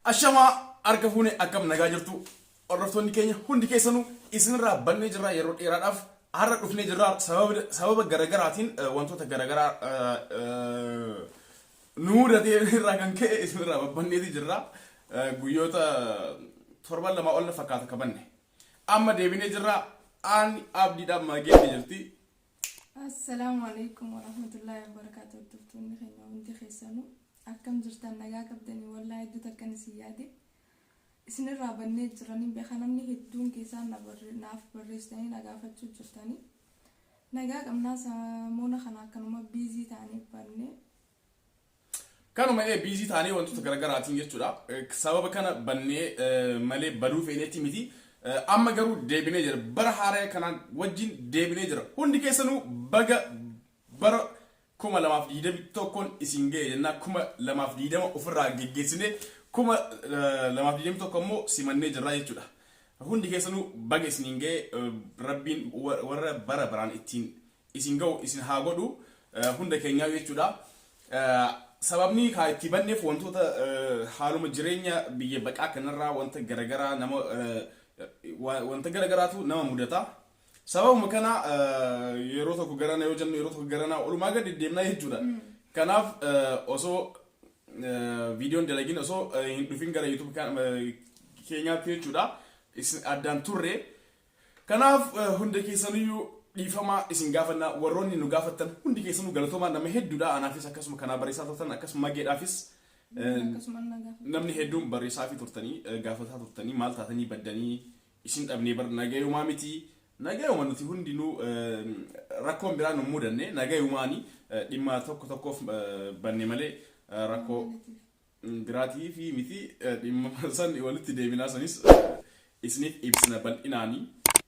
Ashamaa, harka fuune, akkam nagaa jirtu? Hordoftoonni keenya hundi keessanuu, isinirraa bannee jirra yeroo dheeraadhaaf. Har'a dhufnee jirra. Sababa garagaraatiin, wantoota garagaraa nu mudatee irraa kan ka'e isinirraa babbanneeti jirra. Guyyoota torban 2 ol fakkaata kabanne. Amma deebinee jirra. Ani Abdiidhaaf Mageetti jirti. Assalaamu alaikum warahmatullahi wabarakatuh. Hordoftoonni keenya hundi keessanuu akkam jirtan? Nagaa qabdanii? Wallaahi, hedduu takkan isin yaade. Isinirraa bannee jiranii beeka. Namni hedduun keessaan naaf barreessitanii na gaafachuu jirtanii. Nagaa qabnaa, samoona kana akkanuma busy ta'anii bannee. Kanuma, ee, busy taanee wantoota garaagaraatiin jechuudha. Sababa kana bannee malee baduu feeneeti miti. Amma garuu deebinee jira. Bara haaraa kanaan wajjin deebinee jira. Hundi keessanuu baga bara 2021n isin ga'e jennaa. 2020 ofirraa geggeessinee 2021 immoo simannee jirra jechuudha. Hundi keessanuu baga isiniin ga'e. Rabbiin warra bara baraan ittiin isin ga'u isin haa godhu hunda keenyaa jechuudha. Sababni kaa itti banneef wantoota haaluma jireenya biyya baqaa kanarraa wanta garagaraa nama wanta garagaraatu nama mudata. Sababuma kana yeroo tokko garana yoo jennu, yeroo tokko garanaa, olumaa gadi deemnaa jechuudha. Kanaaf osoo viidiyoon dalagin, osoo hin dhufin gara YouTube keenyaatti jechuudha. Isin addaan turre. Kanaaf hunda keessaniyyuu dhiifamaa isin gaafannaa. Warroonni nu gaafattan hundi keessanuu galatoomaa. Nama hedduudha. Anaafis akkasuma kanaa barreessaa turtan, akkasuma Mageedhaafis namni hedduun barreessaa fi turtanii, gaafataa turtanii, maal taatanii baddanii, isin dhabnee bar, nagayumaa miti? Nagayuma, nuti hundinuu rakkoon biraa nu mudanne, nagayumaani. Dhimma tokko tokkoof banne malee rakkoo biraatii fi miti. Dhimma san walitti deebinaa, sanis isiniif ibsina bal'inaanii.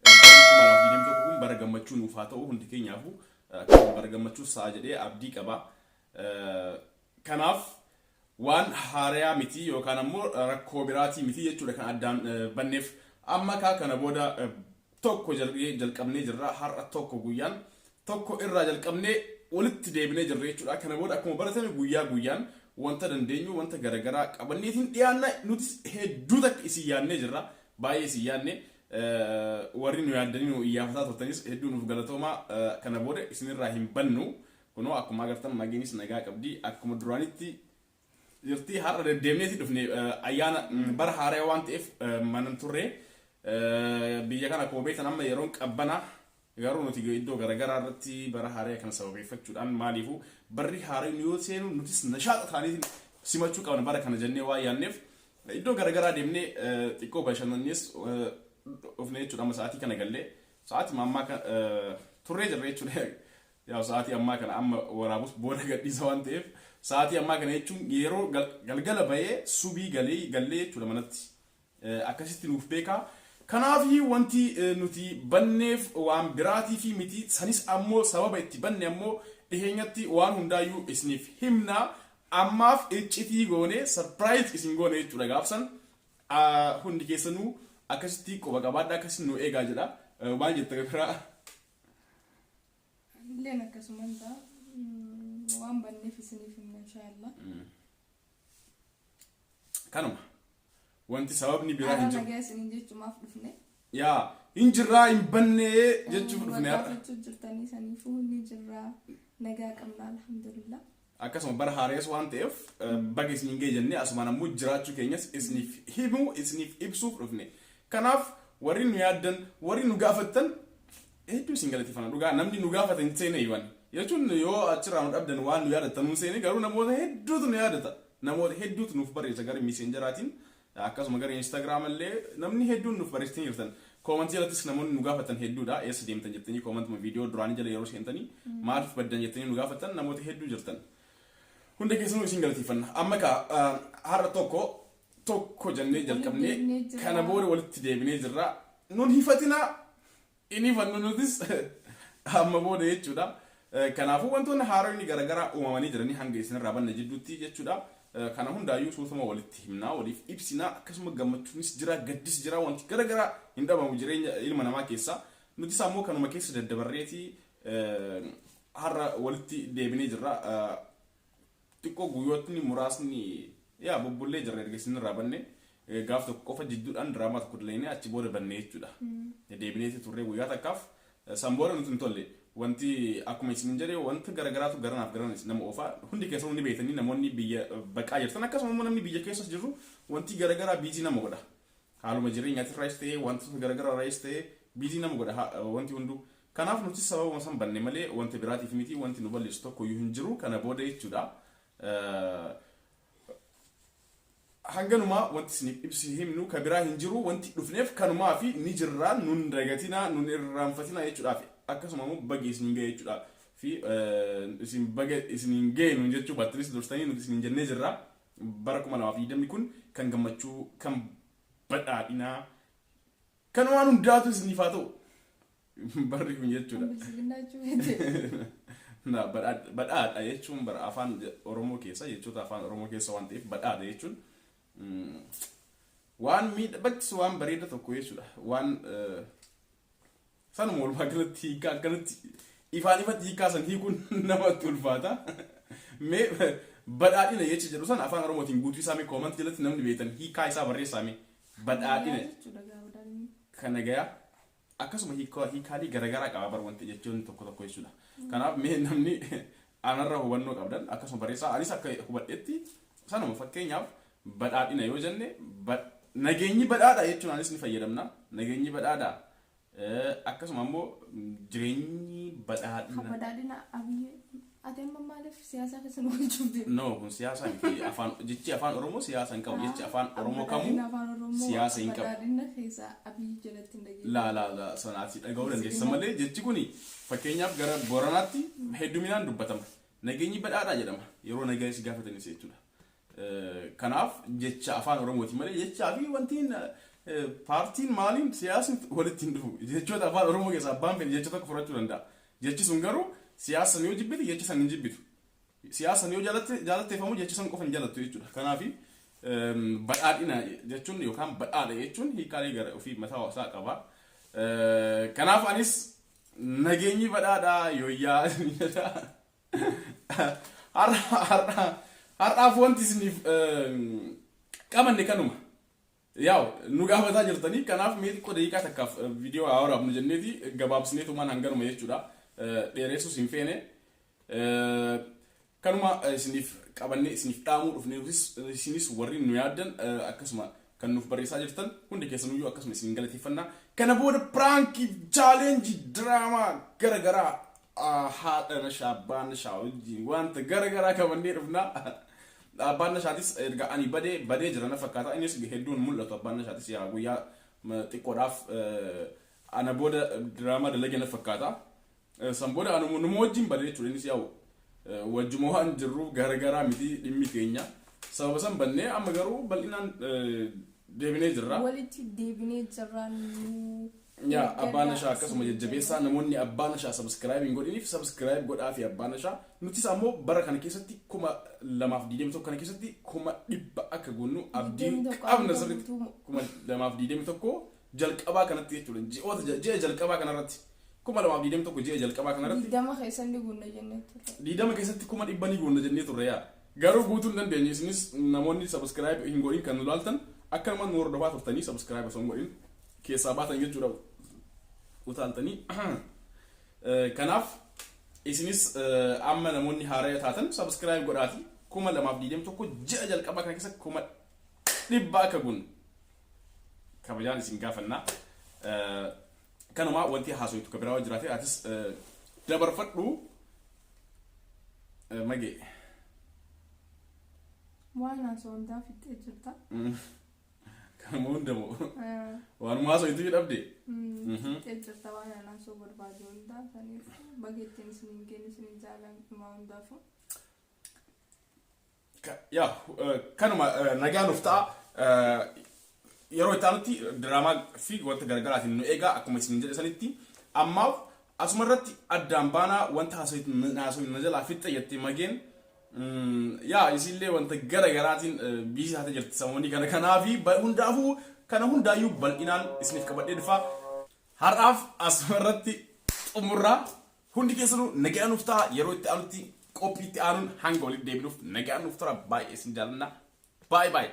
Barri 2021 kun bara gammachuu nuuf haa ta'u hundi keenyaafu. Akkasuma bara gammachuu sa'a jedhee abdii qaba. Kanaaf waan haarayaa miti yookaan ammoo rakkoo biraatii miti jechuudha kan addaan banneef. Amma kaa kana booda tokko jalqabnee jirra. Har'a tokko, guyyaan tokko irraa jalqabnee walitti deebinee jirra jechuudha. Kana booda akkuma baratame guyyaa guyyaan wanta dandeenyu, wanta garagaraa qabanneetiin dhiyaanna. Nutis hedduu takka isin yaadnee jirra. Baay'ee isin yaadne. Warri nu yaaddanii nu iyyaafataa turtanis hedduu nuuf galatoomaa. Kana booda isinirraa hin bannu. Kunoo akkuma agartan Mageenis nagaa qabdi. Akkuma duraanitti jirti. Har'a deddeemneeti dhufne. Ayyaana bara haaraa waan ta'eef manan turre. Biyya kana akkuma beektan amma yeroon qabbana. Garuu nuti iddoo garaagaraa irratti bara haaraa kana sababeeffachuudhaan, maaliifuu barri haaraan yoo seenu nutis nashaaxa ta'aniitiin simachuu qabna bara kana jennee waan yaadneef, iddoo garaagaraa deemnee xiqqoo bashannannees dhufne jechuudha. Amma sa'aatii kana gallee sa'aatii ammaa kana turree jirra jechuudha. Yaa, sa'aatii ammaa kana amma waraabus booda gadhiisa waan ta'eef, sa'aatii ammaa kana jechuun yeroo galgala bahee subii galee gallee jechuudha manatti. Akkasitti nuuf beekaa. Kanaaf wanti nuti banneef waan biraatii fi miti. Sanis ammoo sababa itti banne ammoo dhiheenyatti waan hundaayyuu isiniif himna. Ammaaf iccitii goone, surprise isin goone jechuudha gaafsan. Hundi keessanuu akkasitti quba qabaadha, akkasitti nu eegaa jedha. Maal jetta biraa? Illeen akkasuman ta'a. Waan banneef isiniif himna, inshaallah. Kanuma. Wanti sababni biraa hin Har'a jiru. nagaa isiniin jechumaaf dhufne. Yaa, hin jirraa, hin bannee jechuuf dhufne har'a. Gaafachuu jirtanii, saniifuu ni jirraa, nagaa qabna, alhamdulillah. Akkasuma bara haarees waan ta'eef baga isiniin ga'e jennee, asumaan ammoo jiraachuu keenyas isiniif himuu, isiniif ibsuuf dhufne. Kanaaf warri nu yaaddan, warri nu gaafattan hedduu isin galateeffanna. Dhugaa namni nu gaafate hin seene iyyuu ani. Jechuun yoo achirraa nu dhabdan waan nu yaadattan hin seene, garuu namoota hedduutu nu yaadata. Namoota hedduutu nuuf barreessa gara Messengeraatiin, akkasuma gara Instagram illee namni hedduun nuuf barreessitanii jirtan. Commentii jalattis namoonni nu gaafatan hedduudha. Eessa deemtan jettanii commentuma viidiyoo duraanii jala yeroo seentanii maaliif baddan jettanii nu gaafatan namoota hedduu jirtan. Hunda keessanuu isin galateeffanna. Amma kaa har'a tokko tokko jennee jalqabnee deebinee jirra. Kana booda walitti deebinee jirra. Nun hifatinaa, hin hifannu nutis amma booda jechuudha. Kanaafuu wantoonni haaronni garaagaraa uumamanii jiranii hanga isinirraa banne jidduutti jechuudha. Kana hundaayyuu suutuma walitti himnaa, waliif ibsinaa. Akkasuma gammachuunis jira, gaddis jira, wanti garaagaraa hin dhabamu jireenya ilma namaa keessa. Nutis ammoo kanuma keessa daddabarreeti har'a walitti deebinee jirra. Xiqqoo guyyootni muraasni Yaa bubbullee jirra erga isinirraa banne gaaf tokko qofa jidduudhaan diraamaa tokko dalagnee achi booda banne jechuudha. Deebineeti turree guyyaa takkaaf san booda nuti hin tolle. Wanti akkuma isin jedhe wanta garagaraatu garanaaf garanas nama oofaa hundi keessanuu ni beektanii namoonni biyya baqaa jirtan akkasuma immoo namni biyya keessas jirru wanti garagaraa busy nama godha. Haaluma jireenyaatirraayis ta'ee wantoota garagaraarraayis ta'ee busy nama godha wanti hunduu. Kanaaf nuti sababuma san banne malee wanta biraatiif miti wanti nu balleessu tokko iyyuu hin jiru kana booda jechuudha. Hanganumaa wanti isiniif ibsi himnu ka biraa hin jiru wanti dhufneef kanumaa fi ni jirraa nun dagatinaa nun irraanfatinaa jechuudhaaf akkasuma immoo baga isin ga'e jechuudha fi isin baga isiniin ga'e nun jechuu baattanis dursitanii nuti isiniin jennee jirra bara 2020 kun kan gammachuu kan badhaadhinaa kan waan hundaatu isiniif haa ta'u barri kun jechuudha. Bilisiginnaa jechuu feete. Na badhaadha jechuun bara afaan Oromoo keessa jechoota afaan Oromoo keessa waan ta'eef badhaadha jechuun waan miidhagsu waan bareeda tokko jechuudha. Waan sanuma walumaa galatti hiikaa akkanatti ifaan ifatti hiikaa san hiikuun namatti ulfaata. Mee badhaadhina jecha jedhu sana afaan Oromootiin guutuu isaa mee comment jalatti namni beektan hiikaa isaa barreessaa mee badhaadhina Jechuudha gaa badhaadhinni. Kana gayaa akkasuma hiikaalee garaagaraa qaba bar wanti jechoonni tokko tokko jechuudha. Kanaaf mee namni anarra hubannoo qabdan akkasuma barreessaa anis akka hubadhetti sanuma fakkeenyaaf badhaadhina yoo jenne nageenyi badhaadha jechuun anis ni fayyadamna. Nageenyi badhaadha. Akkasuma immoo jireenyi badhaadhina. Badhaadhina Abiyyi ati amma maaliif siyaasa keessa nu galchuuf deemta? No, kun siyaasa miti. Afaan jechi afaan Oromoo siyaasa hin qabu. Jechi afaan Oromoo kamuu Badhaadhina afaan Oromoo siyaasa hin qabu. Badhaadhina keessa Abiyyi jalatti hin dhageessu. Laa laa laa sanaati dhaga'uu dandeessa malee jechi kuni fakkeenyaaf gara Booranaatti hedduminaan dubbatama. Nageenyi badhaadhaa jedhama yeroo nagaa si gaafatanis jechuudha. Kanaaf jecha afaan Oromooti malee jechaa fi wantiin paartiin maaliin siyaasni walitti hin dhufu. Jechoota afaan Oromoo keessaa abbaan fedhe jecha tokko fudhachuu danda'a. Jechi sun garuu siyaasa yoo jibbite jecha san hin jibbitu. Siyaasa yoo jaalatteeffamu jecha san qofa hin jaalattu jechuudha. Kanaaf badhaadhina jechuun yookaan badhaadha jechuun hiikaalee gara ofii mataa isaa qaba. Kanaaf anis nageenyi badhaadhaa yooyyaa jedha. Har'aaf wanti isiniif qabanne kanuma. Yaa'u nu gaafataa jirtanii kanaaf mee xiqqoo daqiiqaa takkaaf viidiyoo haa waraabnu jenneeti gabaabsineetumaan hanganuma jechuudha. Dheeressuus hin feene. Kanuma isiniif qabannee isiniif dhaamuu dhufne nutis isinis warri nu yaaddan akkasuma kan nuuf barreessaa jirtan hundi keessanuyyuu akkasuma isin galateeffanna. Kana booda prankii challenge diraamaa gara garaa haadha nashaa abbaa nashaa wajjin wanta gara garaa qabannee dhufna. Abbaan nashaatis erga ani badee badee jira na fakkaata. Innis hedduun mul'atu abbaan nashaatis yaa guyyaa xiqqoodhaaf ana booda diraamaa dalage na fakkaata. San booda anuma numa wajjin bade jechuudha innis yaa'u wajjuma waan jirruuf garagaraa miti dhimmi keenya. Sababa san bannee amma garuu bal'inaan deebinee jirra. Walitti deebinee jirra nu. Yaa abbaa nashaa akkasuma jajjabeessaa namoonni abbaa nashaa subscribe hin godhiniif subscribe godhaa fi abbaa nashaa nutis ammoo bara kana keessatti 2021 kana keessatti 100,000 akka goonnu abdii 21 qabna sirriitti guutuu. 2021 jalqabaa kanatti jechuudha ji'oota ji'a jalqabaa kanarratti 2021 ji'a jalqabaa kanarratti 20 keessa ni guunna jennee turre. 20 keessatti 100,000 ni guunna jennee turre yaa garuu guutuu hin dandeenye isinis namoonni subscribe hin godhin kan nu laaltan akka nama nu hordofaa turtanii subscribe osoo hin godhin keessaa baatan jechuudha utaaltanii kanaaf isinis amma namoonni haaraa taatan subscribe godhaati 2021 ji'a jalqabaa kana keessa 100,000 akka guunnu kabajaan isin gaafannaa. Kanuma wanti haasoitu ka biraa yoo jiraate atis dabarfadhu magee. Waan haasoo hundaa fixxee jirta. Kanuma hunda moo waanuma haasoitu dhabde. Fixxee jirta waan an haasoo barbaadu hundaa saniif baga ittiin isiniin geenne isiniin jaalan dhumaa hundaafuu. Yaa kanuma nagaa nuuf ta'a. Yeroo itti aanutti diraamaa fi wanta garaagaraatiin nu eegaa akkuma isin jedhe sanitti ammaaf asuma irratti addaan baanaa wanta haasawin na jalaa fixxe jette mageen yaa isillee wanta garaagaraatiin busy taatee jirti samoonii kana kanaafi hundaafuu kana hundaayyuu bal'inaan isiniif qabadhee dhufa. Har'aaf asuma irratti xumurraa hundi keessanuu nagaan nuuf ta'a yeroo itti aanutti qophii itti aanuun hanga walitti deebinuuf nagaan nuuf tura baay'ee isin jaallanna. Bye bye.